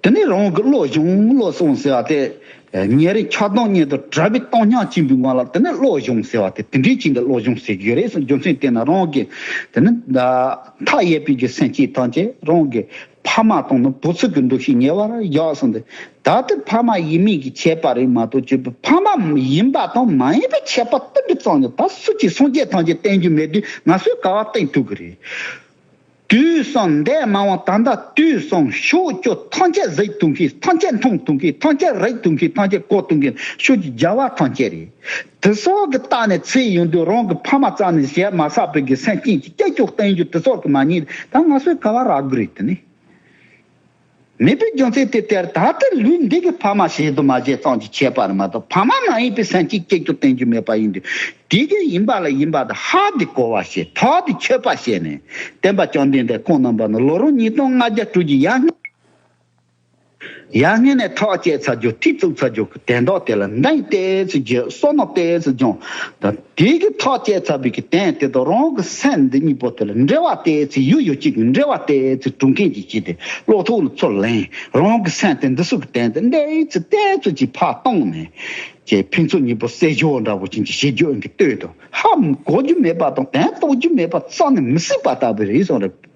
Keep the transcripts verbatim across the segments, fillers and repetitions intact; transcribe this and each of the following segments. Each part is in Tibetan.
དེ་ནས་རང་གི་བློ་སྦྱོང་བློ་སོང་ཟེར་བ་དེ། ཉེ་རིང་ཆགས་སྡང་གཉིས་དང་བྲལ་བའི་སྟོང་སྙོམས་ཆེན་པོའི་ངང་ལ་དེ་ནས་བློ་སྦྱོང་ཟེར་བ་དེ་དེ་འདྲའི་ཅིག་འདི་བློ་སྦྱོང་ཟེར་གྱི་ཡོད་རེད་ཟེར། རྒྱུ་མཚན་དེ་ནི་རང་གི་དེ་ནི་མཐའ་ཡས་པའི་གི་སེམས་ཅན་ཐམས་ཅད་རང་གི་ཕ་མ་དང་ནི་བུ་ཚུ་གི་འདུ་ཤེས་ཉེ་བར་བཞག་ཟིན་ཏེ། ད་ལྟ་ཕ་མ་ཡིན་མིན་གྱི་ཁྱད་པར་རེད་མ་གཏོགས་ཅིག་ཕ་མ་ཡིན་པ་དང་མ་ཡིན་པའི་ཁྱད་པར་སྟོན་པའི་ཙམ་ཡང་ད་སུ་གཅིག་སངས་རྒྱས་ཐམས་ཅད་བསྟན་རྒྱུ་མེད་དུས་ང་ཚོས་ག་བ་བསྟན་ཐུབ་ཀྱི་རེད། དུས་གསུམ་འདས་མ་འོངས་ད་ལྟ་དུས་གསུམ་ཕྱོགས་བཅུ་ཐམས་ཅད་གཟིགས་ཐུབ་མཁན། ཐམས་ཅད་མཐོང་ཐུབ་མཁན། ཐམས་ཅད་རིག་ཐུབ་མཁན། ཐམས་ཅད་གོ་ཐུབ་མཁན་ཕྱོགས་ཀྱི་རྒྱལ་བ་ཐམས་ཅད་རེད། དེ་སོགས་ཀྱི་རྟགས་ནས་ཚེ་ཡོང་དུས་རང་གི་ཕ་མ་རྩ་ནས་བྱས་མ་བསགས་པའི་གི་སེམས་ཅན་གྱི་སྐྱེ་སྐྱོ་བསྟན་རྒྱུ་དེ་སོགས་ཀྱི་མ་ཉེས་ད་ང་ཚོས་ག་བ་རག་གི་རེད། དེ་ནི་མེད་པའི་རྒྱུ་མཚན་དེ་ལྟར་ད་ལྟ་ལུས་འདི་གི་ཕ་མ་བྱེད་དུ་མ་བྱེད་ཙམ་གྱི་ཁྱད་པར་མ་གཏོགས་ཕ་མ་མ་ཡིན་པའི་སེམས་ཅན་སྐྱེ་རྒྱུ་བསྟན་རྒྱུ་མེད་པ་ཡིན་དུས། དེ་གི་ཡིན་པ་ལ་ཡིན་པ་དང་ཧ་དེ་གོ་བ་བྱས། ཐ་དེ་ཆོད་པ་བྱས་ནས་བསྟན་པ་བཅོམ་ལྡན་འདས་ཁོང་རྣམ་པ་ནི་ལོ་རབས་ཉིས་སྟོང་ལྔ་བརྒྱ་དྲུག་ཅུ་ཡར་སྔོན། ཡར་སྔོན་ནས་ཐག་བཅད་ཚར་རྒྱུ་མཐིལ་བཙུགས་ཚར་རྒྱུ་གི་དོན་དག་དེ་ལ་འདང་ཏོག་ཙམ་རྒྱག་བསམ་མནོ་ཏོག་ཙམ་སྦྱོང་། ད་དེ་གི་ཐག་བཅད་ཚར་བའི་གི་དོན་དེ་དང་རང་གི་སེམས་འདི་གཉིས་པོ་དེ་ལ་འབྲེལ་བ་ཏོག་ཙམ་ཡོད་ཡོད་ཅིག་གི་འབྲེལ་བ་ཏོག་ཙམ་གྲུབ་མཁན་ཅིག་བྱས་ཏེ་བློ་ཐོག་ལ་ཚུར་ལེན། རང་གི་སེམས་དེ་འདི་ཚོ་གི་དོན་དེ་ཏོག་ཙམ་ཏོག་ཙམ་ཅིག་ཕར་བཏང་ནས་ཀྱི་ཕུན་ཚོགས་གཉིས་པོ་གསལ་ཞོག་འདྲ་བོ་ཅན་གྱི་བྱེད་རྒྱུ་ཨང་གི་ལྟོས་དང་ཧ་གོ་རྒྱུ་མེད་པ་དང་དོན་རྟོགས་རྒྱུ་མེད་པ་རྩ་ནས་མི་སྲིད་པ་ལྟ་བུ་རེད་གསུངས་རེད།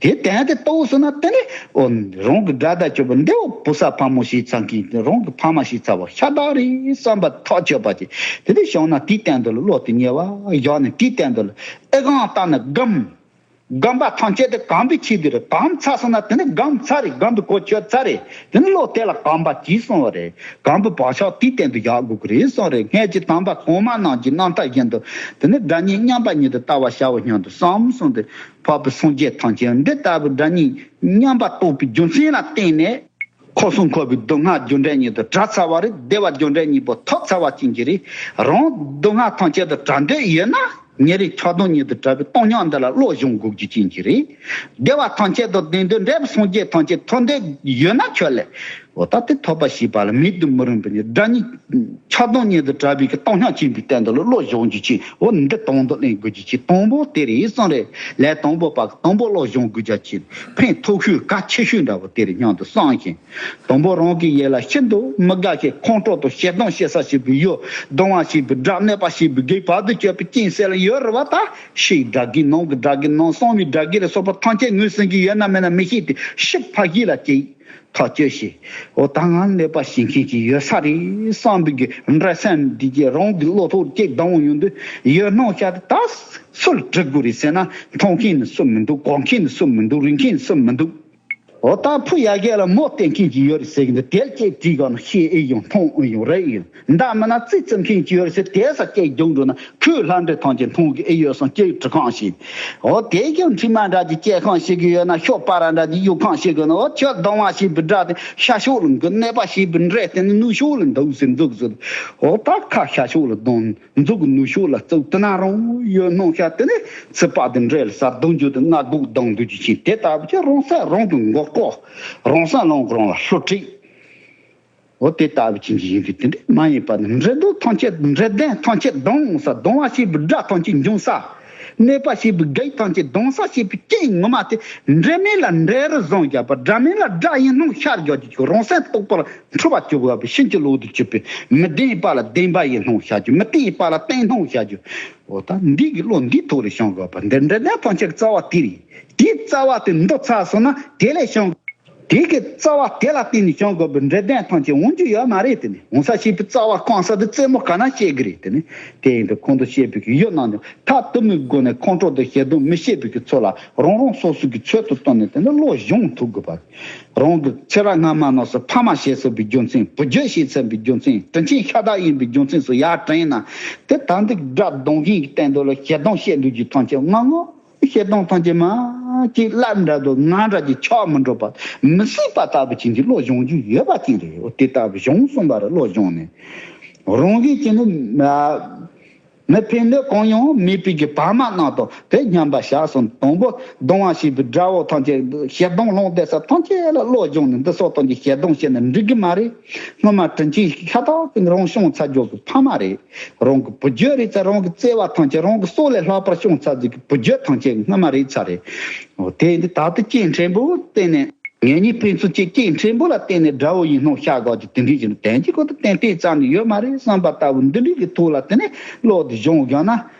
དེ་དོན་དེ་རྟོགས་སོང་ན་དེ་ནི་ཨོ་རང་གི་དགྲ་དང་གཅོད་པ་འདི་བ་བུ་ས་ཕ་མོ་ཞིག་ཚང་གིན་རང་གི་ཕ་མ་ཞིག་ཚ་བ་ཤ་སྟག་རེད་བསམ་པ་ཐག་ཆོད་པ་ཅིག་དེ་དེ་བྱུང་ན་དེའི་སྟེང་དུ་ལ་བློ་དེ་ཉེ་བ་བཞག་ནས་དེའི་སྟེང་དུ་ལ་ཨེ་གང་ལྟར་ན་སྒོམ། སྒོམ་པ་ཐམས་ཅད་དེ་གོམས་པའི་ཆེད་དུ་རེད། གོམས་ཚར་སོང་ན་དེ་ནི་སྒོམ་ཚར་རེད། སྒོམ་དུ་གོ་ཆོད་ཚར་རེད། དེ་ནི་བློ་དེ་ལ་གོམས་པ་གྱིས་སོང་བ་རེད། གོམས་པའི་བག་ཆགས་དེའི་སྟེང་དུ་བཞག་དགོས་ཀྱི་རེད་གསུངས་རེད། སྔོན་གྱི་དམ་པ་གོང་མ་རྣམས་ཀྱི་རྣམ་ཐར་བཞིན་དུ་དེ་ནི་སྒྲ་སྙན་མཉམ་པ་ཉིད་དུ་ལྟ་བར་བྱའོ་སྙམ་དུ་བསམ་གསུངས་ཏེ། འཕགས་པའི་སངས་རྒྱས་ཐམས་ཅད་འདི་ལྟ་བུའི་སྒྲ་སྙན་མཉམ་པ་རྟོགས་པའི་རྒྱུ་མཚན་ལ་བརྟེན་ནས། འཁོར་གསུམ་འཁོར་བའི་སྡུག་བསྔལ་རྒྱུ་འབྲས་གཉིས་དང་བྲལ་ཚར་བ་རེད། བདེ་བ་རྒྱུ་འབྲས་གཉིས་པོ་ཐོབ་ཚར་བ་ཅན་གྱི་རེད། རང་སྡུག་བསྔལ་ཐམས་ཅད་དང་བྲལ་འདོད་ཡོད་ན་ཉེ་རིང་ཆགས་སྡང་གཉིས་དང་བྲལ་བའི་སྟོང་སྙོམས་འདི་ལ་བློ་སྦྱོང་དགོས་རྒྱུ་ཅན་གྱི་རེད། བདེ་བ་ཐམས་ཅད་དང་ལྡན་དུས་འབྲས་བུ་སངས་རྒྱས་ཐམས་ཅད་ཐོབ་འདོད་ཡོད་ན་ཁྱོད་ལས། འོ་ད་དེ་ཐོབ་པ་ཞེས་པ་ལ་མེད་དུ་མི་རུང་བའི་སྒྲ་སྙན་ཆགས་སྡང་གཉིས་དང་བྲལ་བའི་གི་སྟོང་སྙོམས་ཆེན་པོའི་སྟེང་དུ་ལ་བློ་སྦྱོང་རྒྱུ་ཅན། འོ་འདི་དང་དུ་ལེན་དགོས་རྒྱུ་ཅན་དང་པོ་དེ་རེད་གསུངས་རེད། ལས་དང་པོ་པ་གི་དང་པོ་བློ་སྦྱོང་དགོས་རྒྱུ་ཅན། ཕན་ཐོགས་ཤོས་གལ་ཆེ་ཤོས་འདྲ་བོ་དེ་རེད་སྙམ་དུ་བསམ་ཞིང་། དང་པོ་རང་གི་ཡིད་ལ་ཤིན་ཏུ་མི་དགའ་ཞིང་ཁོང་ཁྲོ་དང་ཞེ་སྡང་སྐྱེ་ས་བྱེད་པའི་ཡུལ། སྡང་བ་བྱེད་པའི་དགྲ། གནོད་པ་བྱེད་པའི་བགེགས། བར་དུ་གཅོད་པའི་རྐྱེན་སེལ་ཡུལ་རེད་བ། ད་ཕྱིའི་དགྲ་བགེགས་ནང་གི་དགྲ་བགེགས་ནང་གསང་བའི་དགྲ་བགེགས་ལ་སོགས་པ་ཐམས་ཅད་ངོས་ཟིན་གྱི་ཡོད་ན་མེད་ན་མི་ཤེས་ཏེ་ཕྱི་ཕ་གི་ལ་སྐྱེས། ཐག་གཅོད་བྱེད། འོ་ད་ང་གནོད་པ་བྱེད་མཁན་ཅིག་ཡོད་ས་རེད་བསམ་པའི་གི་འདྲེ་སེམས་འདི་གི་རང་གི་བློ་ཐོག་སྐྱེ་སྡང་ཡོང་དུས་ཡུལ་སྣང་ཤར་ཏེ་ད་སུ་ལ་དྲི་དགོས་རེད་ཟེར་ན་མཐོང་མཁན་ནི་སུ་མི་འདུག་གོ་མཁན་ནི་སུ་མི་འདུག་རིག་མཁན་ནི་སུ་མི་འདུག་འོ་ད་ཕུ་ཡ་གི་ལ་མོ་བསྟན་མཁན་ཅིག་ཡོད་རེད་ཟེར་གི་འདུག་དེ་ལ་སྐད་དྲིས་གོ་ན་ཤེས་ཨེ་ཡོང་མཐོང་ཨེ་ཡོང་རེད་ཡིན། མདའ་མི་ན་རྩིས་བཙུམ་མཁན་ཅིག་ཡོད་རེད་ཟེར་དེ་ས་སྐད་རྒྱུག་འགྲོ་ན། ཁོས་ལྷ་འདྲེ་ཐམས་ཅད་མཐོང་གི་ཨེ་ཡོད་སོང་སྐྱེ་ཡི་གྲི་ཁང་ཞིག་འོ་དེ་ཀྱང་ཁྲི་མ་འདྲ་གྱི་སྐྱེ་ཁང་ཞིག་གི་ཡོད་ན་ཤོག་པ་ར་འདྲ་གྱི་གཡུག་ཁང་ཞིག་གི་ན། འོ་ཁྱོད་སྡང་བ་ཞིག་པའི་དགྲ་དེ་ཤ་ཤོག་ལ་འགུལ། གནོད་པ་ཞིག་པའི་འདྲེ་དེ་ནི་ནུ་ཤོག་ལ་འདུག་ཟེར་འདུག་ཟེར། འོ་ད་ཁ་ཤ་ཤོག་ལ་གདོང་མཛུག་གི་ནུ་ཤོག་ལ་བཙུགས་དེ་ན་རང་ཡོད་སྣང་ཤ་དེ་ནི་ཚི་པ་དེ་འདྲེ་ལ་ཟ་གདོང་རྒྱུ་དེ་སྔ་སྒུག་གདོང་འདུག་རྒྱུ་ཆེ་དེ་ལྟ་བུ་ཁྱོད་རང་སེམས་རང་གི་མགོ་སྐོར། རང་སེམས་རང་གི་རང་ལ་ལྷུ་ཁྲིད། འོ་དེ་ལྟ་བུ་ཅན་གྱི་ཡིན་གྱི་དེ་འདྲ་མ་ཡིན་པ་ནི་འདྲེ་སྡང་ཐམས་ཅད་འདྲེ་སྡང་ཐམས་ཅད་སྡང་ས། སྡང་བ་བྱེད་པའི་དགྲ་ཐམས་ཅད་འཇོམས་ས། གནོད་པ་བྱེད་པའི་བགེགས་ཐམས་ཅད་སྡང་ས་བྱེད་པའི་རྐྱེན་ངོ་མ་དེ་འདྲེ་མིན་ལ་འདྲེ་རུ་བཟུང་བཞག་པ། དགྲ་མིན་ལ་དགྲ་ཡིན་སྣང་ཤར་བཞག་རྒྱུ། རང་སེམས་རྟོགས་པར་འཁྲུལ་པ་བཅུག་པ་བའི་ཕྱིན་ཅི་ལོག་ཏུ་གྱུར་པའི་མི་བདེན་པ་ལ་བདེན་པ་ཡིན་སྣང་བྱ་རྒྱུ། མི་བརྟན་པ་ལ་བརྟན་སྣང་བྱ་རྒྱུ། འོ་ད་འདི་གི་བློ་འདིའི་ཐོག་ལ་བྱང་དགོས་པ་འདི་འདྲ་ན་ཐམས་ཅད་རྩ་བ་དེ་རེད། དེའི་རྩ་བ་དེ་འདོར་ཚར་སོང་ན་དེ་ལས་བྱང་། དེ་གི་རྩ་བ་དེ་ལ་བརྟེན་ནས་བྱང་དགོས་པའི་འདྲེ་སྡང་ཐམས་ཅད་འོང་རྒྱུ་ཡོད་མ་རེད། དེ་ནི་འོང་ས་བྱེད་པའི་རྩ་བ་བསྐང་ས་དེ་རྩེད་མོ་ག་ན་བཤད་གི་རེད། དེ་ནི་དེ་ཡིན་དུས་ཁོང་དུ་བཤད་པའི་གི་ཡུལ་རྣམས་ནི་མཐར་ཐུག་མི་དགོས་ནས་ཁོང་ཁྲོ་དང་ཞེ་སྡང་མི་བྱེད་པའི་གི་ཚུལ་ལ་རང་རང་སོ་སོ་གི་ཚོད་དུ་བཏང་ནས་དེ་ནི་བློ་སྦྱོང་ཐུབ་དགོས་པ། རང་གི་ཚེ་རབས་སྔ་མ་རྣམས་སུ་ཕ་མ་བྱས་ཟིན་པའི་རྒྱུ་མཚན། བུ་རྒྱུད་བྱས་ཟིན་པའི་རྒྱུ་མཚན། དྲིན་ཆེན་ཤ་སྟག་ཡིན་པའི་རྒྱུ་མཚན་སོགས་ཡར་དྲན་ན། དེ་ད་འདི་དགྲ་གདོང་བཞིན་གྱི་སྟེང་དུ་ལ་ཞེ་སྡང་བཤད་འདུག་རྒྱུ་ཐམས་ཅད་ང་ངོ་། ཞེ་སྡང་ཐམས་ཅད་མ་གཅིག་སླར་འདྲ་དུ་ང་འདྲ་གྱི་ཆགས་མི་འགྲོ་བ། མི་སྲིད་པ་ལྟ་བུ་ཅན་གྱི་བློ་སྦྱོང་རྒྱུ་ཡོད་པ་ཅན་རེད། འོ་དེ་ལྟ་བུ་སྦྱོང་གསུངས་པ་རེད། བློ་སྦྱོང་ནས་རང་གིས་ཀྱི་ནི་མི་ཕན་གནོད་གང་ཡང་མེད་པའི་གི་བར་མ་རྣམས་དང་དེ་མཉམ་པར་བཞག་སོང་། དང་པོ་སྡང་བ་བྱེད་པའི་དགྲ་བོ་ཐམས་ཅད་ཞེ་སྡང་སློང་བསྡད་ས་ཐམས་ཅད་ལ་བློ་སྦྱོང་ནས་འདི་སོགས་ཐམས་ཅད་ཞེ་སྡང་བྱས་ནས་འགྲིག་གི་མ་རེད། སྔོན་མ་དྲིན་ཆེན་ཤ་སྟག་གི་རང་བྱུང་ཚ་རྒྱུད་ཀྱི་ཕ་མ་རེད། རང་གི་བུ་རྒྱུད་རེད་ཚ། རང་གི་བརྩེ་བ་ཐམས་ཅད་རང་གི་སྲོག་ལས་ལྷག་པར་བྱུང་ཚ་ཟིག་གི་བུ་རྒྱུད་ཐམས་ཅད་སྔ་མ་རེད་ཚ་རེད། འོ་དེ་འདི་ད་ལྟ་སྐྱེ་ཕྲན་བུ་བརྟེན་ནས་ ངེད་གཉིས་ཕན་ཚུན་གཅིག་གཅིག་ཕྲན་བུ་ལ་བརྟེན་ནས་དགྲ་བོ་ཡིན་སྣང་ཤར་དགོས་ཀྱི་དེ་འདྲའི་ཞིག་ནི་དོན་གྱི་ཁོ་ཐག་ཏན་ཏན་རྩ་ནས་ཡོད་མ་རེད་བསམ་པ་ལྟ་བུ་འདི་འདྲའི་གི་ཐོག་ལ་དེ་ནས་བློ་དེ་སྦྱོང་དགོས་ན།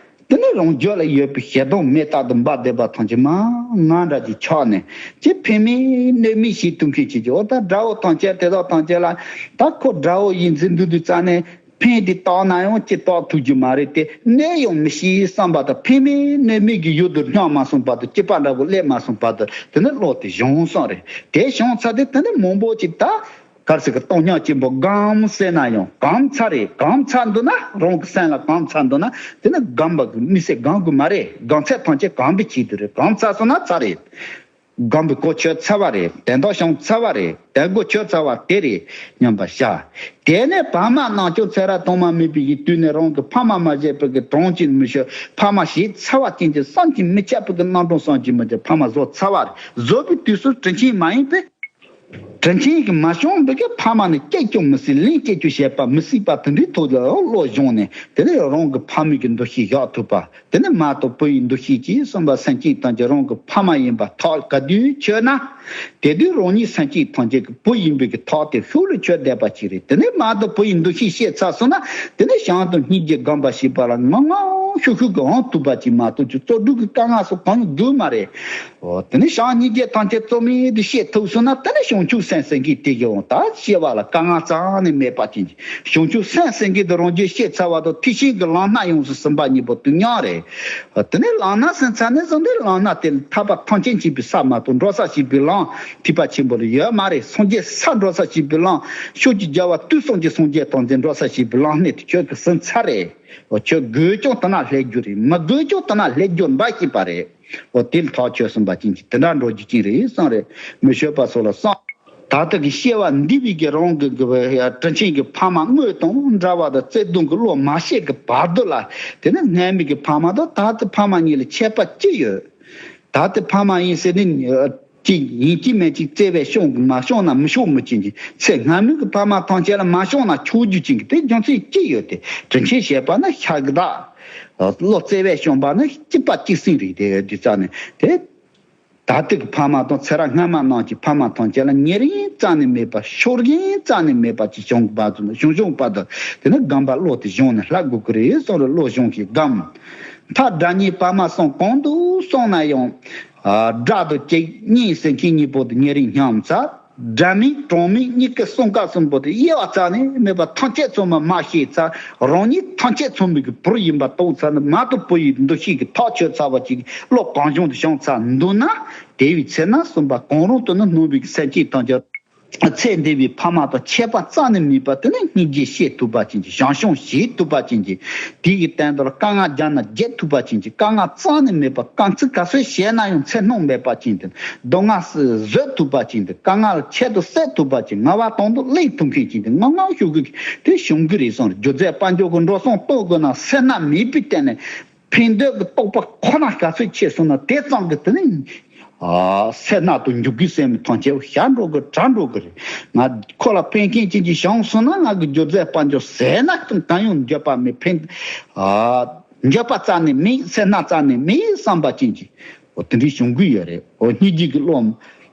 དེ་ནི་རང་རྒྱུད་ལ་ཡོད་པའི་ཞེ་སྡང་མེ་ལྟར་དུ་འབར་བསྡད་པ་ཐམས་ཅད་མར་ང་འདྲ་ཅིག་ཆགས་ནས་ཅི་ཕན་མེད་གནོད་མེད་བྱེད་ཐུབ་མཁན་བྱེད་ཀྱི་འོ་ད་དགྲ་བོ་ཐམས་ཅད་དེ་དག་ཐམས་ཅད་ལ་ད་ཁོ་དགྲ་བོ་ཡིན་ཟེར་འདུག་དུས་རྩ་ནས་ཕན་དེ་བཏགས་ན་ཡང་ཅི་བཏགས་ཐུབ་ཀྱི་མ་རེད་དེ་གནོད་ཡང་མི་ཤེས་བསམ་པ་དང་ཕན་མེད་གནོད་མེད་ཀྱི་ཡུལ་དུ་སྙམ་མ་སོང་བར་དུ་སྐྱིད་པ་འདྲ་པོ་སླེབས་མ་སོང་བར་དུ་དེ་ནི་བློ་དེ་སྦྱོང་བསམ་རེད་དེ་བྱུང་ཚར་དུས་དེ་ནི་མང་པོ་ཅིག་ད། གལ་སྲིད་ཀྱི་སྟོང་ཉག་ཆེན་པོ་སྒོམ་ཟེར་ན་ཡང་སྒོམ་ཚར་རེད། སྒོམ་ཚར་འདུག་ན་རང་གི་སེམས་ལ་སྒོམ་ཚར་འདུག་ན་དེ་ནི་སྒོམ་པ་གི་དམིགས་བསལ་སྒོམ་དགོས་མ་རེད། སྒོམ་ཚད་ཐམས་ཅད་སྒོམ་པའི་ཆེད་དུ་རེད། སྒོམ་ཚར་སོང་ན་ཚར་རེད། སྒོམ་པའི་གོ་ཆོད་ཚར་བ་རེད། དོན་དག་བྱུང་ཚར་བ་རེད། དོན་གོ་ཆོད་ཚར་བ་དེ་རེད་སྙམ་པ་བྱ། དེ་ནས་བར་མ་ནང་ཆུང་ཚེ་རབས་ཐོག་མ་མེད་པའི་གི་དུས་ནས་རང་གི་ཕ་མ་མ་བྱས་པའི་གི་གྲོང་ཁྱེར་མི་ཤོར་ཕ་མ་ཞིག་ཚར་བ་ཅན་གྱི་བསམ་གྱིས་མི་ཁྱབ་པའི་གི་རྣམ་གྲངས་བསམ་གྱིས་མི་ཁྱབ་ཕ་མ་བཟོ་ཚར་བ་རེད། བཟོ་པའི་དུས་སུ་དྲིན་ཆེན་མ་ཡིན་པས། དྲིན་ཆེན་གྱི་མ་བྱུང་བའི་གི་ཕ་མ་ནི་སྐྱེ་ཀྱང་མི་སྲིད། ལན་སྐྱེ་ཀྱང་བྱེད་པ་མི་སྲིད་པ་དེ་འདྲའི་ཐོག་ལ་བློ་སྦྱོང་ནས་དེ་ནས་རང་གི་ཕ་མའི་གི་འདུ་ཤེས་བཞག་ཐུབ་པ། དེ་ནས་མ་དང་བུ་ཡི་འདུ་ཤེས་ཀྱིས་གསུངས་པ་སེམས་ཅན་ཐམས་ཅད་རང་གི་ཕ་མ་ཡིན་པ་ཐག་ག་དུས་ཆོད་ན། དེ་དུས་རང་ཉིད་སེམས་ཅན་ཐམས་ཅད་ཀྱི་བུ་ཡིན་པའི་གི་ཐག་དེ་ཤུགས་ལ་ཆོད་བསྡད་པ་ཅིག་རེད། དེ་ནས་མ་དང་བུ་ཡི་འདུ་ཤེས་ཤེས་ཚར་སོང་ན་དེ་ནས་བྱམས་དང་སྙིང་རྗེ་སྒོམ་པ་ཞེས་པ་ལ་ངང་ངང་ཤུགས་ཤུགས་ཀྱིས་འོང་ཐུབ་པ་ཅིག་མ་གཏོགས་ཀྱི་རྩོལ་སྒྲུབ་ཀྱི་དཀའ་ངལ་སོགས་གང་ཡང་དགོས་མ་རེད། འོ་དེ་ནས་བྱམས་སྙིང་རྗེ་ཐམས་ཅད་རྩོལ་མེད་དུ་ཤེས་ཐུབ་སོང་ན་དེ་ནས་བྱང་ཆུབ་སེམས་ཟེར་མཁན་དེ་གི་འོང་ད་སྐྱེ་བ་ལ་དཀའ་ངལ་རྩ་ནས་མེད་པ་ཅན་གྱི་བྱང་ཆུབ་སེམས་ཟེར་མཁན་དེ་རང་རྒྱུད་ཤེས་ཚར་བ་དང་ཐེག་ཆེན་གྱི་ལམ་སྣ་ཡོངས་སུ་ཟིན་པ་གཉིས་པོ་དུས་མཉམ་རེད། དེ་ནས་ལམ་སྣ་ཟིན་ཚར་ནས་བཟུང་སྟེ་ལམ་སྣ་དེ་ཐར་པ་ཐམས་ཅད་མཁྱེན་པའི་ས་མ་གཏོགས་འགྲོ་ས་ཞེས་པའི་ལམ་ཐེག་པ་ཆེན་པོ་ལ་ཡོད་མ་རེད། སངས་རྒྱས་ས་འགྲོ་ས་ཞེས་པའི་ལམ་ཕྱོགས་ཀྱི་རྒྱལ་བ་དུས་གསུམ་གྱི་སངས་རྒྱས་ཐམས་ཅད་འགྲོ་ས་ཞེས་པའི་ལམ་སྣ་དེ་ཁྱོད་ཀྱིས་ཟིན་ཚར་རེད། འོ་ཁྱོད་དགོས་ཀྱང་དེ་ན་སླེབས་རྒྱུ་རེད། མི་དགོས་ཀྱང་དེ་ན་སླེབས་རྒྱུ་འབའ་ཞིག་པ་རེད། འོ་དེ་ལ་ཐག་ཆོད་སོང་པ་ཅན་གྱི་དེ་འདྲ་འགྲོ་རྒྱུ་ཅན་རེད་བསམ་རེད། མི་ཤོད་པ་སོགས་ལ་བསམ། ད་ལྟ་གི་སྐྱེ་བ་འདི་བའི་གི་རང་གི་གི་དྲིན་ཆེན་གྱི་ཕ་མ་དངོས་དང་འདྲ་བ་དང་བརྩེ་གདུང་གི་བློ་མ་སྐྱེས་ཀྱི་བར་དུ་ལ་དེ་ནི་སྔ་མའི་གི་ཕ་མ་དང་ད་ལྟའི་ཕ་མ་གཉིས་ལ་ཁྱད་པར་ཅི་ཡོད། ད་ལྟའི་ཕ་མ་ཡིན་ཟེར་ནི་ཅིག་ཡིན་གཅིག་མིན་གཅིག་བརྩེ་བས་སྐྱོང་གི་མ་སྐྱོང་ན་མི་ཆོག་མི་ཅན་གྱི་ཚེ་སྔ་མའི་གི་ཕ་མ་ཐམས་ཅད་ལ་མ་སྐྱོང་ན་ཆོག་རྒྱུ་ཅན་གྱི་དེ་རྒྱུ་མཚན་ཅི་ཡོད་དེ། དྲིན་ཆེན་ཞེས་པ་ནི་ཤ་གི་བདག་བློ་བརྩེ་བས་སྐྱོང་པ་ནི་གཅིག་པ་གཅིག་སྲིང་རིགས་དེ་ཡོད་དུས་ཙང་ནས་དེ། ད་ལྟའི་གི་ཕ་མ་དང་ཚེ་རབས་སྔ་མ་རྣམས་ཀྱི་ཕ་མ་ཐམས་ཅད་ལ་ཉེ་རིང་རྩ་ནས་མེད་པ་ཤོར་རིང་རྩ་ནས་མེད་པ་ཅིག་བྱུང་བར་དུ་བྱུང་བྱུང་བར་དུ་དེ་ནི་སྒོམ་པ་བློ་དེ་སྦྱོང་ནས་ལྷག་དགོས་ཀྱི་རེད་གསུངས་རེད། བློ་སྦྱོང་གི་སྒོམ། མཐའ་དགྲ་གཉིས་བར་མ་གསུམ་གང་དུ་སོང་ན་ཡང་། དགྲ་དང་བཅས་གཉིས་ཟེར་མཁན་གཉིས་པོ་དེ་ཉེ་རིང་སྙམ་ཚ། དགྲ་མེད་གྲོགས་མེད་གཉིས་ཀའི་གསུམ་ཀ་གསུམ་པོ་དེ་དབྱེ་བ་རྩ་ནས་མེད་པ་ཐམས་ཅད་ཚང་མ་མ་ཤེས་ཚར། རང་ཉིད་ཐམས་ཅད་ཚང་མའི་གི་བུ་ཡིན་པ་རྟོགས་ཚར་ནས་མ་དང་བུ་ཡི་འདུ་ཤེས་ཀྱི་ཐག་ཆོད་ཚར་བ་ཅིག་བློ་གང་བྱུང་དུ་བྱུང་ཚར་འདུག་ན། དེ་བས་ཚེ་ན་གསུམ་པ་གང་རུང་དུ་ནི་སྣང་བའི་གི་སེམས་ཅན་ཐམས་ཅད་ཚེ་འདས་པའི་ཕ་མ་དང་ཁྱད་པར་རྩ་ནས་མེད་པ་དེ་ནི་སྙིང་རྗེ་ཤེས་ཐུབ་པ་ཅན་གྱི་བྱང་སྐྱོང་བྱེད་ཐུབ་པ་ཅན་གྱི་དེ་ཡི་སྟེང་དུ་ལ་དཀའ་ངལ་བརྒྱབ་ན་བརྒྱད་ཐུབ་པ་ཅན་གྱི་དཀའ་ངལ་རྩ་ནས་མེད་པ། དཀའ་ཚེགས་ག་ཚོད་བྱས་ན་ཡང་ཚེར་སྣང་མེད་པ་ཅན་དེ། སྡུག་བསྔལ་བཟོད་ཐུབ་པ་ཅན་དེ། དཀའ་ངལ་ཆེད་དུ་སེལ་ཐུབ་པ་ཅན། ངལ་བ་དང་དུ་གླེང་ཐུབ་མཁན་ཅན་དེ་ངང་ངམ་ཤུགས་ཀྱིས་དེ་བྱུང་གི་རེད་གསུངས་རེད། སྒྱུ་རྩལ་དཔལ་འབྱོར་གྱི་འགྲོ་སོང་བཏོན་དགོས་ན་སེར་སྣ་མེད་པའི་སྟེང་ནས་ཕན་འདོད་ཀྱི་རྟོག་པ་ཁོ་ན་ག་ཚོད་ཆེ་སོང་ན་དེ་ཙམ་གྱིས་དེ་ནི་ཨ་སེར་སྣ་དང་འཇུག་གི་སེམས་ཐམས་ཅད་ཤར་འགྲོ་གི་དྲག་འགྲོ་གི་རེད། ང་ཁོ་ལ་ཕན་མཁན་ཅན་གྱི་བྱུང་སོང་ན་ང་གི་སྒྱུ་རྩལ་དཔལ་འབྱོར་ཟད་ན་ཀྱང་གང་ཡང་འགྱོད་པ་མེད། ཕན་ཨ་འགྱོད་པ་རྩ་ནས་མེད། སེར་སྣ་རྩ་ནས་མེད་བསམ་པ་ཅན་གྱི་འོ་དེ་འདྲའི་བྱུང་གི་ཡོད་རེད། འོ་སྙིང་རྗེ་གི་བློ་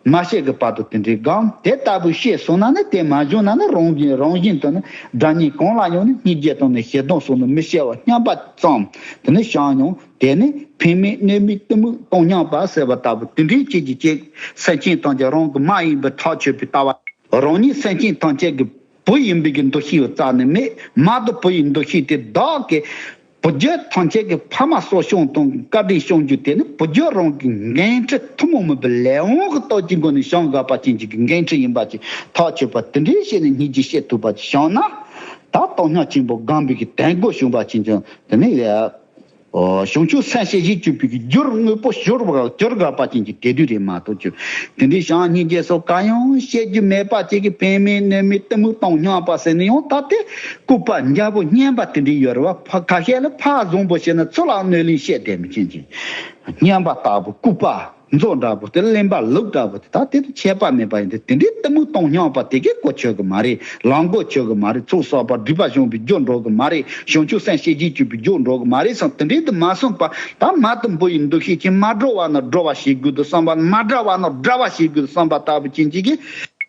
མ་སྐྱེས་ཀྱི་བར་དུ་དེ་འདྲའི་སྒོམ་དེ་ལྟ་བུ་ཤེས་སོང་ན་ནི་དེ་མ་བྱུང་ན་ནི་རང་བཞིན་རང་བཞིན་དུ་ནི་དགྲ་གཉིས་གང་ལ་ཡང་ནི་སྙིང་རྗེ་དང་ནི་ཞེ་སྡང་སོགས་ནི་མི་སྐྱེ་བ་མཉམ་པ་ཙམ་དེ་ནི་བྱང་མྱོང་། དེ་ནི་ཕན་མེད་གནོད་མེད་གཏི་མུག་སྟོང་སྙོམས་པ་ཟེར་བ་ལྟ་བུ་དེ་འདྲའི་ཅིག་གི་ཅིག་སེམས་ཅན་ཐམས་ཅད་རང་གི་མ་ཡིན་པའི་ཐག་ཆོད་པའི་ལྟ་བ། རང་ཉིད་སེམས་ཅན་ཐམས་ཅད་ཀྱི་བུ་ཡིན་པའི་གི་འདུ་ཤེས་རྩ་ནས་མེད། མ་དང་བུ་ཡི་འདུ་ཤེས་དེ་བདག་གི་བུ་རྒྱུད་ཐམས་ཅད་ཀྱི་ཕ་མ་གསོ་སྐྱོང་དང་བཀའ་དྲིན་སྐྱོང་རྒྱུ་དེ་ནི་བུ་རྒྱུད་རང་གི་འགན་འཁྲི་ཐུན་མོང་མིན་པའི་ལས་དབང་གི་སྟོབས་ཀྱི་སྒོ་ནས་བྱུང་དགོས་པ་ཅན་གྱི་འགན་འཁྲི་ཡིན་པ་ཅིག་ཐག་ཆོད་པ་དེ་འདྲའི་བྱས་ནས་སྙིང་རྗེ་སྐྱེ་ཐུབ་པ་ཅིག་བྱུང་ན། ད་སྟོང་སྙོམས་ཆེན་པོ་སྒོམ་པའི་གི་དོན་གོ་བྱུང་བ་ཅན་གྱི་དེ་ནི་ཡ། འོ་བྱང་ཆུབ་སེམས་བསྐྱེད་བྱེད་བཅུག་པའི་རྒྱུར་དངོས་པོ་སྦྱོར་བ་སྦྱོར་དགོས་པ་ཅན་གྱི་དེ་དུས་རེད་མ་གཏོགས་ཀྱི། དེ་འདྲའི་བྱང་སྙིང་རྗེ་སོགས་གང་ཡང་བཤད་རྒྱུ་མེད་པ་ཅིག་གི་ཕན་མེད་གནོད་མེད་གཏི་མུག་སྟོང་སྙོམས་པ་ཟེར་ནས་ཡང་ད་དེ་ལྐུགས་པ་འཇམ་པོ་སྙན་པ་དེ་འདྲའི་ཡོད་རེད་བ། ཁ་ཤས་ལ་ཕར་བཟང་པོ་བཤད་ན་ཚུར་ལ་གནོད་ལན་བཤད་བསྡད་མི་ཅན་གྱི་སྙན་པ་ལྟ་བུ་ལྐུགས་པ། མཛོ་འདྲ་པོ་དེ། གླེན་པ་ལུག་འདྲ་པོ་དེ། ད་དེ་དུ་ཁྱད་པར་མེད་པ་ཡིན་ཏེ། དེ་འདྲའི་གཏི་མུག་སྟོང་སྙོམས་པ་དེ་གས་གོ་ཆོད་གི་མ་རེད། ལམ་གོ་ཆོད་གི་མ་རེད། ཚོགས་བསགས་པ་སྒྲིབ་པ་སྦྱོང་བའི་རྒྱུ་འགྲོ་གི་མ་རེད། བྱང་ཆུབ་སེམས་བསྐྱེད་བྱེད་པའི་རྒྱུ་འགྲོ་གི་མ་རེད་བསམ། དེ་འདྲའི་དུ་མ་བསམ་པ། ད་མ་དུ་འབུ་ཡི་འདུ་ཤེས་ཀྱིས་མ་སྒྲོལ་བ་ན་སྒྲོལ་བ་བྱེད་དགོས་དུ་བསམ་པ། མ་བསྒྲལ་བ་ན་བསྒྲལ་བ་བྱེད་དགོས་དུ་བསམ་པ་ལྟ་བུ་ཅན་ཅིག་གིས།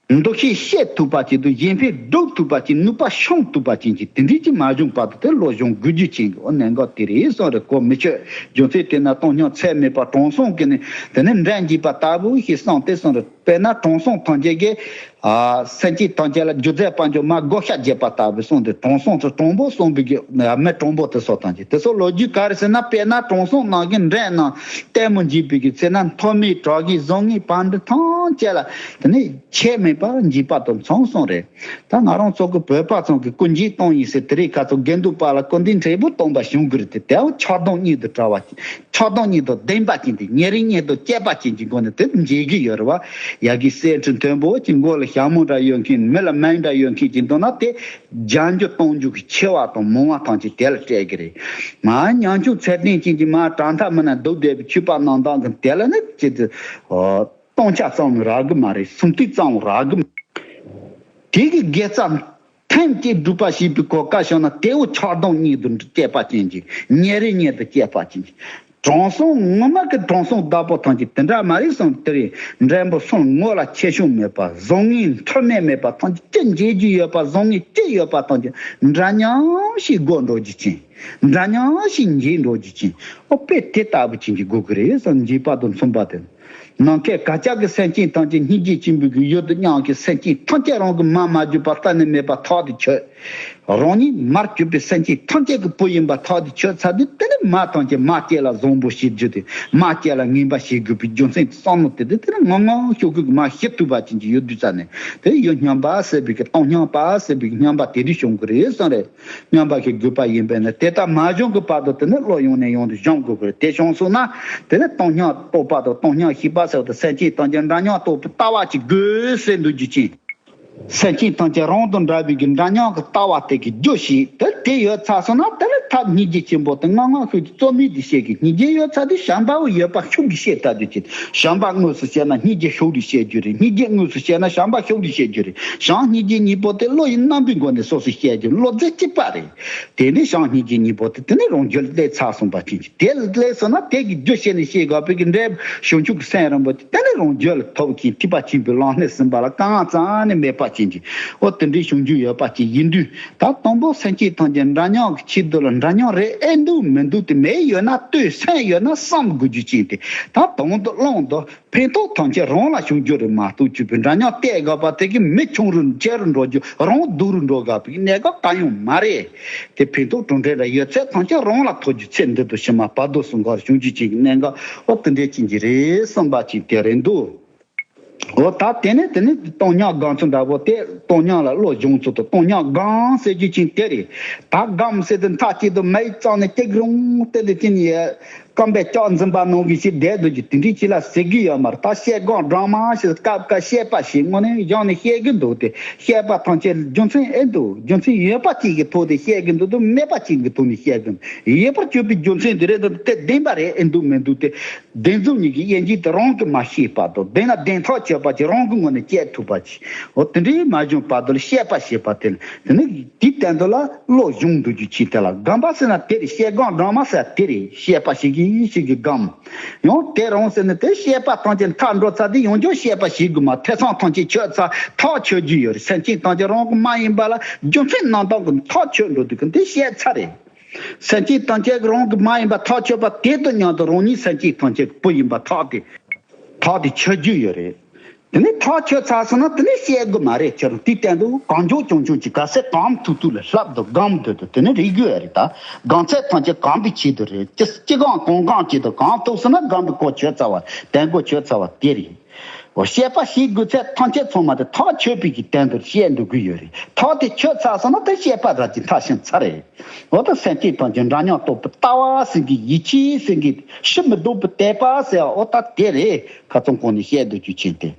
འདུ་ཤེས་ཤེས་ཐུབ་པ་ཅིག་དང་གཞན་ཕན་སྒྲུབ་ཐུབ་པ་ཅིག་ནུས་པ་ཤོང་ཐུབ་པ་ཅན་ཅིག་དེ་འདྲའི་ཅིག་མ་བྱུང་བར་དུ་དེ་བློ་སྦྱོང་དགོས་རྒྱུ་ཅན་གྱི། འོ་གནད་འགག་དེ་རེད་གསུངས་རེད། གོ་མི་ཆོད། རྒྱུ་མཚན་དེ་ན་སྟོང་སྙོམས་ཚད་མེད་པ་དྲང་སྲོང་གི་ནི། དེ་ནི་འབྲས་འཇིགས་པ་ལྟ་བུ་ཞིག་གསུངས་ཏེ་གསུངས་རེད། དཔེར་ན་དྲང་སྲོང་ཐམས་ཅད་ཀྱིས། ཨ། སེམས་ཅན་ཐམས་ཅད་ལ་རྒྱུ་རྫས་དཔལ་འབྱོར་མ་བགོ་བཤའ་བྱེད་པ་ལྟ་བུ་གསུངས་ཏེ། དྲང་སྲོང་དུ་དྲང་པོ་གསུངས་པའི་གི་མི་དྲང་པོ་དེ་ཚོ་ཐམས་ཅད། དེ་ཚོ་ལོ་རྒྱུས་ག་རེ་ཟེར་ན། དཔེར་ན་དྲང་སྲོང་རྣམས་ཀྱིས་འབྲས་རྣམས་ལྟད་མོ་འཇིགས་པའི་གི་ཚེ་ན། མཐོ་དམན་དྲག་གི་བཟང་ངན་བར་འདི་ཐམས་ཅད་ལ། དེ་ནི། ཁྱད་མེད་པར་འཇིགས་པ་དང་མཚུངས་གསུངས་རེད། ད་ང་རང་ཚོ་གི་བོད་པ་ཚོ་གི་སྐུ་མཇལ་གཏོང་ཡིན་ཟེར། དེ་རིང་ཁ་ཚོ་དགེ་འདུན་པ་ལ་སྐུ་མདུན་འབྲས་བུ་སྟོན་པ་བྱུང་གི་རེད་དེ། དེའང་ཆགས་སྡང་གཉིས་དང་བྲལ་བ་ཅན། ཆགས་སྡང་གཉིས་དང་ལྡན་པ་ཅན་དེ། ཉེ་རིང་གཉིས་དང་བཅས་པ་ཅན་གྱི་སྒོ་ནས་དེ་མཇལ་གི་ཡོད་རེད་བ། ཡ་གི་གསེར་ཁྲི་མཐོན་པོ་ཅིག་མགོ་ལ་ཞྭ་མོ་འདྲ་ཡོད་མཁན། མི་ལ་སྨན་འདྲ་ཡོད་མཁན་ཅིག་འདུག་ན། དེ་བརྒྱ་འགྱུར་སྟོང་འགྱུར་གྱི་ཆེ་བ་དང་མང་བ་ཐམས་ཅད་དེ་ལ་སྤྲད་གི་རེད། མ་ཉམ་ཆུང་ཚད་ལྡན་ཅན་གྱི་མ་དྲག་མཐའ་མི་ན་སྡུག་བསྡད་པའི་ཆོས་པ་རྣམས་དང་གི་དེ་ལ་ནི་ཅི་སྟེ། སྟོང་ཆ་ཙམ་རག་གི་མ་རེད། སུམ་རྟགས་ཙམ་རག་གི་མ་རེད། དེ་གི་དགེ་རྩ་ཐེངས་གཅིག་སྒྲུབ་པ་བྱེད་པའི་གོ་སྐབས་བྱུང་ན། དེ་བོ་ཆགས་སྡང་གཉིས་དང་བཅས་པ་ཅན་གྱི། ཉེ་རིང་གཉིས་དང་བཅས་པ་ཅན་གྱི། དྲང་སྲོང་ངོ་མ་གི་དྲང་སྲོང་བདག་པོ་ཐམས་ཅད་དེ་འདྲ་མ་རེད་གསུངས། དེ་རིང་འབྲས་བུ་གསུམ་ངོ་ལ་ཁྱད་གཞོམ་མེད་པ། བཟང་ངན་མཐོ་དམན་མེད་པ་ཐམས་ཅད། ཅི་འཇལ་རྒྱུ་ཡོད་པ། བཟང་ངན་ཅི་ཡོད་པ་ཐམས་ཅད་འདྲ་མཉམ་ཞིག་དགོས་འགྲོ་རྒྱུ་ཅན། འདྲ་མཉམ་ཞིག་འཇལ་འགྲོ་རྒྱུ་ཅན། ཨོ་དཔེ་དེ་ལྟ་བུ་ཅན་གྱི་དགོས་ཀྱི་རེད་གསུངས། འཇིགས་པ་དང་མཚུངས་པ་དེ། ནམ་མཁའི་གར་ཆགས་ཀྱི་སེམས་ཅན་ཐམས་ཅད་སྙིང་རྗེ་ཆེན་པོའི་གི་ཡུལ་དུ་མཉམ་གྱི། སེམས་ཅན་ཐམས་ཅད་རང་གི་མ་མ་གྱུར་པ་གཏན་ནས་མེད་པ་ཐག་ཏུ་ཆོད། རང་ཉིད་མར་གྱུར་པའི་སེམས་ཅན་ཐམས་ཅད་ཀྱི་བུ་ཡིན་པ་ཐག་ཏུ་ཆོད་ཚར་དུས། དེ་ནི་མ་ཐམས་ཅད་མ་སྐྱེས་ལ་བཟང་པོ་བྱེད་རྒྱུ་དེ། མ་སྐྱེས་ལ་ངན་པ་བྱེད་དགོས་པའི་རྒྱུ་མཚན་གྱི་བསམ་བློ་དེ་དེ་དེ་ནི་ངང་ངང་ཤོག་གུ་གི་མ་ཤི་ཐུབ་པ་ཅན་གྱི་ཡུལ་དུ་ཚར་ནས། དེ་ཡུལ་སྙོམས་པ་ཟེར་བའི་གི་སྟོང་སྙོམས་པ་ཟེར་བའི་གི་སྙོམས་པ་དེ་དུས་བྱུང་གི་རེད་གསུངས་རེད། སྙོམས་པ་ཞིག་དགོས་པ་ཡིན་པས་ན། དེ་ལྟར་མ་བྱུང་གི་བར་དུ་དེ་ནི་བློ་ཡང་ནས་ཡང་དུ་སྦྱོང་དགོས་ཀྱི་རེད། དེ་བྱུང་སོང་ན་དེ་ནི་སྟོང་སྙོམས་རྟོགས་པ་དང་སྟོང་སྙོམས་ཤེས་པ་ཟེར་བ་དང་། སེམས་ཅན་ཐམས་ཅད་འདྲ་མཉམ་རྟོགས་པའི་ལྟ་བ་ཅིག་དགོས་ཟེར་འདུག་རྒྱུ་ཅན། སེམས་ཅན་ཐམས་ཅད་རང་དང་འདྲ་བའི་གི་འདྲ་མཉམ་གྱི་ལྟ་བ་དེ་གི་རྒྱུ་ཞིག་དེ་དེ་ཡོད་ཚར་སོང་ན། དེ་ནི་ཐབས་སྙིང་རྗེ་ཆེན་པོ་དེ་ངང་ངང་ཤུགས་ཀྱིས་རྩོལ་མེད་དུ་བྱེད་ཀྱི། སྙིང་རྗེ་ཡོད་ཚར་དུས་བྱམས་པ་བོ་ཡོད་པ་ཤུགས་ཀྱིས་ཤེས་ལྟ་རྒྱུ་ཅན། བྱམས་པ་དངོས་སུ་བཤད་ན་སྙིང་རྗེ་ཤུགས་ཀྱིས་བཤད་རྒྱུ་རེད། སྙིང་རྗེ་དངོས་སུ་བཤད་ན་བྱམས་པ་ཤུགས་ཀྱིས་བཤད་རྒྱུ་རེད། བྱམས་སྙིང་རྗེ་གཉིས་པོ་དེ་བློ་ཡི་རྣམ་པའི་སྒོ་ནས་སོ་སོས་བཤད་རྒྱུ། བློ་རྩེ་གཅིག་པ་རེད། དེ་ནས་བྱམས་སྙིང་རྗེ་གཉིས་པོ་དེ་དེ་ནས་རང་རྒྱུད་ལ་སླེབས་ཚར་སོང་བ་ཅན་གྱི། དེ་ལ་སླེབས་སོང་ན་དེ་གི་རྒྱུ་ཤེས་ནས་ཤེས་དགོས་པའི་གི་འབྲས་བུ་བྱང་ཆུབ་ཀྱི་སེམས་རིན་པོ་ཆེ་དེ་ནས་རང་རྒྱུད་ལ་ཐོབ་ཀྱི། ཐེག་པ་ཆེན་པོའི་ལམ་སྣེ་ཟིན་པ་ལ་དཀའ་ངལ་རྩ་ནས་མེད་པ་ཅན་གྱི། འོ་དེ་འདྲའི་བྱུང་རྒྱུ་ཡོད་པ་ཅིག་ཡིན་དུས། ད་དང་པོ་སེམས་ཅན་ཐམས་ཅད་འདྲ་མཉམ་གྱི་ཆེད་དུ་ལ། འདྲ་མཉམ་རེད་ཨེ་འདུག་མི་འདུག་དེ་མེད་ཡོད་ན་ལྟོས། སེམས་ཡོད་ན་བསམ་དགོས་རྒྱུ་ཅན་དེ། ད་དང་དུ་བླང་དུ། ཕན་ཐོགས་ཐམས་ཅད་རང་ལ་བྱུང་རྒྱུ་རེད་མ་གཏོགས། གཅིག་པུའི་འདྲ་མཉམ་བལྟས་དགོས་པ་དེ་གིས་མི་ཆུང་རུ་ཆེ་རུ་འགྲོ་རྒྱུ། རང་སྡུག་རུ་འགྲོ་དགོས་པའི་གནད་འགག་གང་ཡང་མ་རེད། དེ་ཕན་ཐོགས་གྲུབ་འབྲས་ལ་ཡོད་ཚད་ཐམས་ཅད་རང་ལ་ཐོབ་རྒྱུ། ཚེ་འདི་དང་ཕྱི་མ་བར་དོ་གསུམ་གར་བྱུང་རྒྱུ་ཅན་གྱི་གནད་འགག་འོ་དེ་འདྲའི་ཅན་གྱི་རེད་བསམ་པ་ཅིག་དེ་རེད་འདུག་འོ་ད་དེ་ནས་དེ་ནས་སྟོང་སྙོམས་སྒོམ་ཚུལ་འདྲ་པོ་དེ། སྟོང་སྙོམས་ལ་བློ་སྦྱོང་ཚུལ་དང་། སྟོང་སྙོམས་སྒོམ་ཟེར་རྒྱུ་ཅན་དེ་རེད། ད་སྒོམ་ཟེར་དུས་མཐའ་གཅིག་ཏུ་མིག་བཙུམས་ནས་གཅིག་རུང་བལྟས་ཏེ་དེ་ནས། རྐང་པས་ལྕགས་འཛིན་པ་ནང་བཞིན་ཞིག་བསྡད་འདུག་རྒྱུ་དེ་འདྲའི་ཅིག་ལ་ཟེར་གི་ཡོད་མ་རེད། ད་བཤད་སྒོམ་སྦྲགས་མ་ཞིག་སྐབས་འགའ་བཤད་པ་ཞིག་དངོས་གནས་གཞི་ནས་བཤད་གི་འདུག་སྟེ། བཤད་པ་ཐམས་ཅད་རྒྱུ་མཚན་ཨེ་འདུག་རྒྱུ་མཚན་ཡོད་པ་ཅིག་གི་ཐོག་ནས་བཤད་གི་འདུག་དང་། མེད་པ་ཅིག་གི་ཐོག་ནས་བཤད་གི་འདུག་ཡོད་པར་གྱུར་པའི་རྒྱུ་མཚན་དེ་རེད་དང་། དེ་བདེན་པ་རེད་ཨེ་འདུག་མི་འདུག་སྟེ། བདེན་རྫུན་གཉིས་ཀྱི་དབྱེ་འབྱེད་དེ་རང་གིས་མ་ཤེས་པ་དང་། བདེན་ན་བདེན་ཐག་ཆོད་པ་ཅིག་རང་གི་ངོས་ནས་བཅད་ཐུབ་པ་ཅིག་འོ་དེ་འདྲའི་མ་བྱུང་བར་དུ་ལ་བཤད་པ་ཞེས་པ་དེ་ལ། དེ་ནི་དེའི་སྟེང་དུ་ལ་བློ་སྦྱོང་འདུག་རྒྱུ་ཅན་དེ་ལ་སྒོམ་པ་ཟེར་ན་དེ་རེད། བཤད་སྒོམ་སྦྲགས་མ་ཟེར་དེ་རེད། བཤད་པ་ཞིག་གིས་ཞིག་གིས་སྒོམ། ཡང་དེ་རང་ཟེར་ན་དེ་བཤད་པ་ཐམས་ཅད་མཐར་འགྲོ་ཚར་དུས་ཡང་བསྐྱར་བཤད་པ་ཞིག་དགོས་མ། ཐེ་ཚོམ་ཐམས་ཅད་ཆོད་ཚར། ཐག་ཆོད་རྒྱུ་ཡོད་རེད། སེམས་ཅན་ཐམས་ཅད་རང་གི་མ་ཡིན་པ་ལ་རྒྱུ་མཚན་རྣམ་དག་གིས་ཐག་ཆོད་འགྲོ་དུས་ཀུན་དེ་བཤད་ཚར་རེད། སེམས་ཅན་ཐམས་ཅད་རང་གི་མ་ཡིན་པ་ཐག་ཆོད་པ་དེ་དང་མཉམ་དུ་རང་ཉིད་སེམས་ཅན་ཐམས་ཅད་ཀྱི་བུ་ཡིན་པ་ཐག་དེ་ཐག་དེ་ཆོད་རྒྱུ་ཡོད་རེད། དེ་ནས་ཐག་ཆོད་ཚར་སོང་ན་དེ་ནས་བཤད་དགོས་མ་རེད། ཁྱེད་རང་དེའི་སྟེང་དུ་གང་མགྱོགས་ཀྱང་ཀྱང་ཅིག་ག་ཚད་གོམས་ཐུབ་ཐུབ་ལ་བསླབ་དང་། སྒོམ་སྡོད་དང་། དེ་ནས་རིག་དགོས་རེད། ད་སྒོམ་ཚད་ཐམས་ཅད་གོམས་པའི་ཆེད་དུ་རེད། ཅི་ཅི་གང་གང་གང་ཆེད་དུ་གོམས་ཐུབ་སོང་ན་སྒོམ་པའི་གོ་ཆོད་ཚར་བ། དོན་གོ་ཆོད་ཚར་བ་དེ་རེད། འོ་བཤད་པ་ཞིག་དགོས་ཚད་ཐམས་ཅད་ཚང་མ་དེ་ཐག་ཆོད་པའི་གི་སྟེང་དུ་བཤད་འདུག་གི་ཡོད་རེད། ཐག་དེ་ཆོད་ཚར་སོང་ན་དེ་བཤད་པ་ར་ཅིག་མཐར་ཕྱིན་ཚར་རེད། འོ་ད་སེམས་ཅན་ཐམས་ཅད་འདྲ་མཉམ་རྟོགས་པའི་ལྟ་བ་ཟེར་གི། ཡིད་ཆེས་ཟེར་གི། ཕྱིར་མི་ལྡོག་པའི་དད་པ་ཟེར་བ། འོ་ད་དེ་རེད། ཁ་ཚང་གོང་ནས་བཤད་འདུག་རྒྱུ་ཅན་དེ།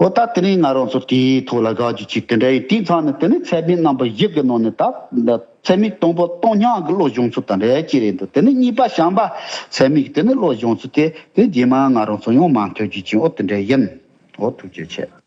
འོ་ད་དེ་ནས་ང་རང་ཚོ་དེའི་ཐོག་ལ་དགག་རྒྱུ་ཅིག་དེ་འདྲ་ཡིན། དེའི་ཚང་ནས་དེ་ནས་ཚད་མའི་རྣམ་པ་བཞི་གི་ནང་ནས་ད་ཚད་མའི་སྟོང་པ་སྟོང་རྐྱང་གི་བློ་སྦྱོང་ཚུལ་དང་འདྲ་ཅིག་རེད་འདུག་དེ་ནས་གཉིས་པ་བྱམས་པ་ཚད་མའི་དེ་ནས་བློ་སྦྱོང་ཚུལ་དེ་དེ་རྗེས་མ་ང་རང་ཚོ་ཡང་མ་མཐུན་རྒྱུ་ཅིག་འོ་དེ་འདྲ་ཡིན། འོ་ཐུགས་རྗེ་ཆེ།